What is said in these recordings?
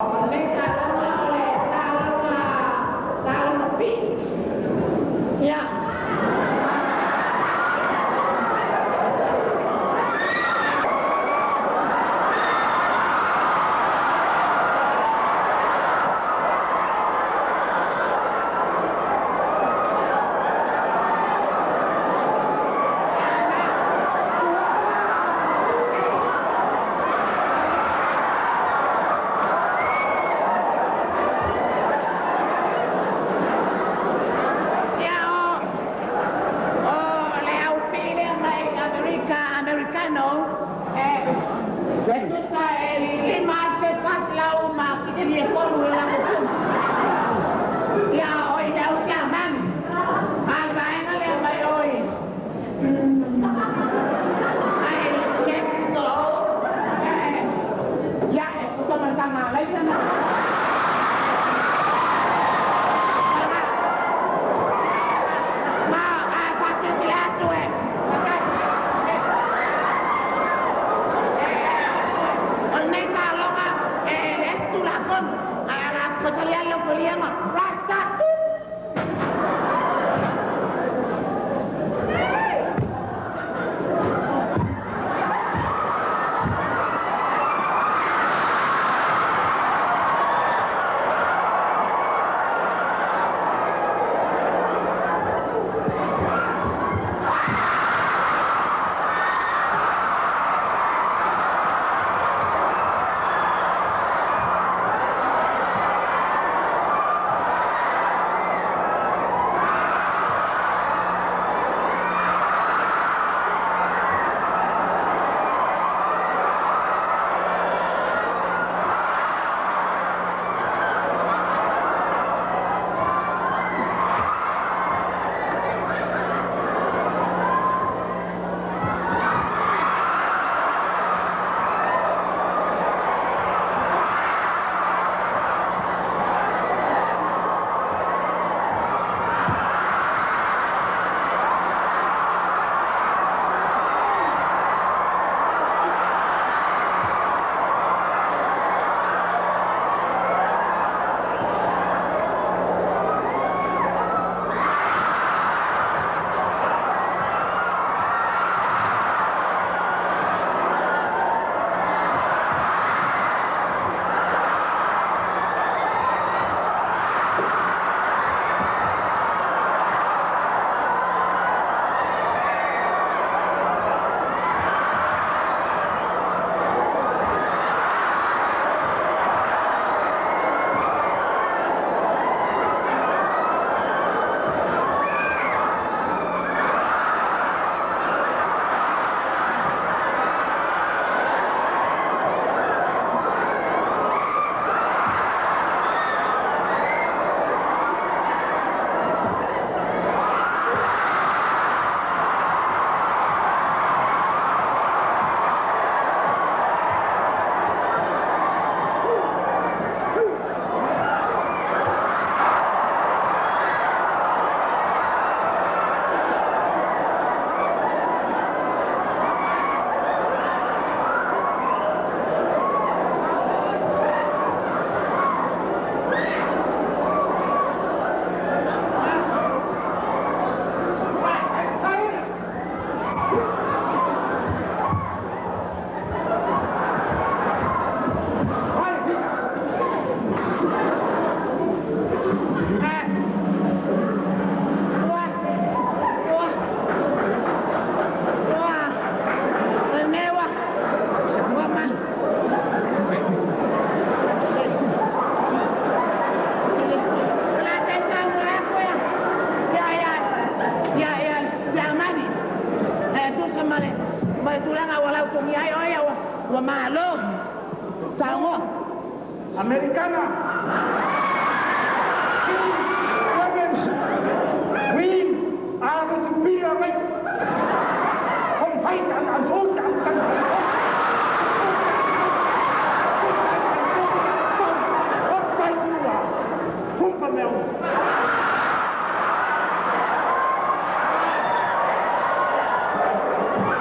O le taaloga o le taaloga taaloga pi. Ia. Ia o le aupi lea mai Amerika Americano e tusa e 5400 ma kitili e tolu e la kutuma. Ia o i le au siamani. A le vaega lea mai oi ai Mexico ia e tusa ma le taga alaisa na. Ma a faasilasila atu e o lenei taaloga e leai se tulafono ae o le a fetalia le laufaliaga. Right, start. Ua ua ua le ua ua ma o le a se saunoa atu ia ia ia ia ia siamani e tusa ma le tulaga ua lautogia ai oe ua malo saunoa. Americana. Germans. We are the superior race. Vom Weiß an ans Ozean, ganz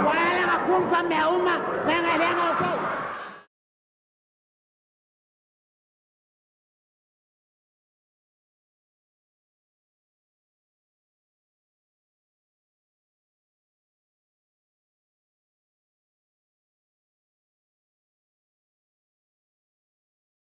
Ua ala funfa mea uma leaga e leaga outou.